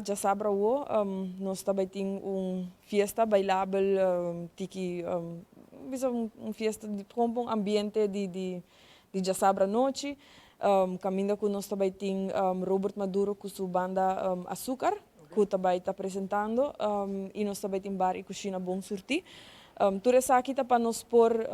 Djasabra awo nos ta bay tin un fiesta bailabel tiki bisa un fiesta di con pa un ambiente di di di djasabra anochi caminda cu nos ta bay tin Robert Maduro cu su banda Azucar cu ta bay ta presentando y nos ta bay tin bar y cushina bon surti. Tur esaki ta pa nos por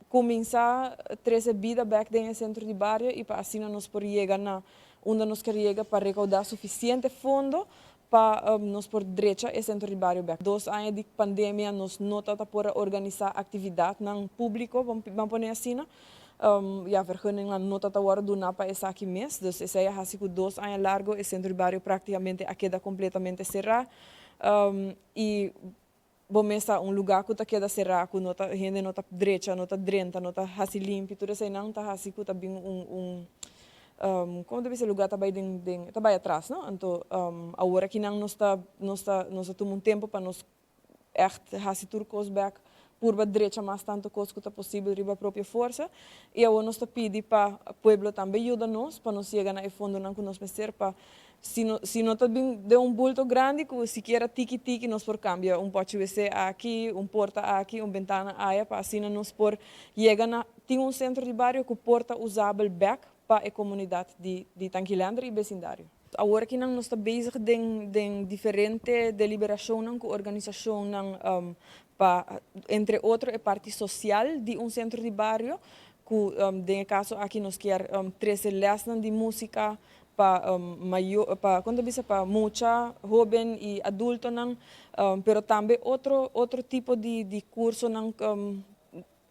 cuminsa trece bida bek den e centro di bario y pa asina nos por yega na unda nos ker yega pa rekoudá sufisiente fondo pa nos por drecha e sentro di bario bèk. 2 aña di pandemia nos no tabata por a organisá aktividatnan públiko, ban pone asina. Ya, vergunningnan no tabata wòrdu duná pa esaki mes. Dus esei a hasi ku 2 aña largu e sentro di bario práktikamente a keda kompletamente será. I bo mes sa, un lugá ku ta keda será, ku no ta, hende no ta drecha, no ta drenta, no ta hasi limpi, tur eseinan ta hasi ku ta bin un, kon ta bisa, lugá ta bai den ta bai atras, no? Anto awor akinan nos ta tuma un tempu pa nos ègt hasi tur kos bèk, purba drecha mas tantu kos ku ta posibel riba propio forsa, i awor nos ta pidi pa pueblo tambe yuda nos pa nos yega na e fondonan ku nos mester pa si no ta bin den un bulto grandi, ku sikiera tiki tiki nos por kambia un pòchi wc aki, un porta aki, un bentana aya, pa asina nos por yega na tin un sentro di bario ku por ta usabel bèk pa e komunidat di Tanki Leander i besindario. Awor akinan nos ta bezig den diferente deliberashonnan ku organisashonnan pa entre otro e parti sosial di un sentro di bario, ku den e kaso aki nos kier trese lèsnan di músika pa mayo, pa kon ta bisa, pa mucha, hóben i adultonan, pero tambe otro tipo di kursonan,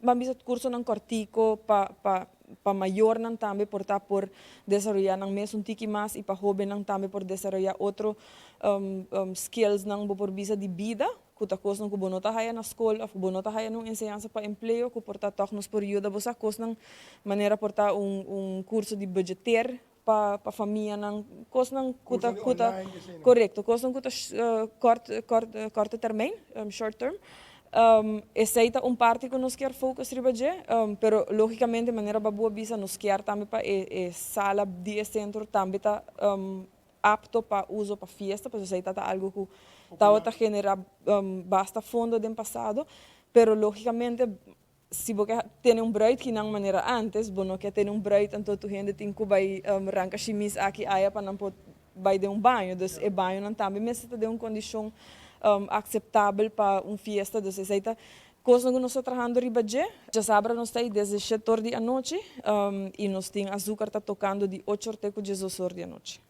ban bisa kursonan kòrtiku pa mayornan tambe por ta por desaroyá nan mes un tiki mas i pa hóbennan tambe por desaroyá otro skillsnan, bo por bisa, di bida, ku ta kosnan ku bo no ta haya na skol òf ku bo no ta haya na un enseñansa pa empleo, ku por ta tòg nos por yuda bo sa kosnan manera por ta un kurso di budgeteer pa famianan, kosnan ku ta korekto, kosnan ku ta korte termijn, short term. Esei ta un parti ku nos kier focus riba dje, pero lógikamente, manera bo a bisa, nos kier tambe pa e sala di e sentro tambe ta apto pa uso pa fiesta, pasobra esei ta algu ku tabata generá basta fondo den pasado, pero lógikamente si bo ke tene un bruid kinan manera antes, bo no ke tene un bruid anto tur hende tin ku bai ranka shimis aki aya pa nan por bai den un baño. Dus e bañonan tambe mester ta den un kondishon akseptabel pa un fiesta. Dus esei ta kosnan ku nos ta trahando riba dje. Djasabra nos ta ei desde 7 or di anochi i nos tin Azucar ta tokando di 8 or te ku 12 or di anochi.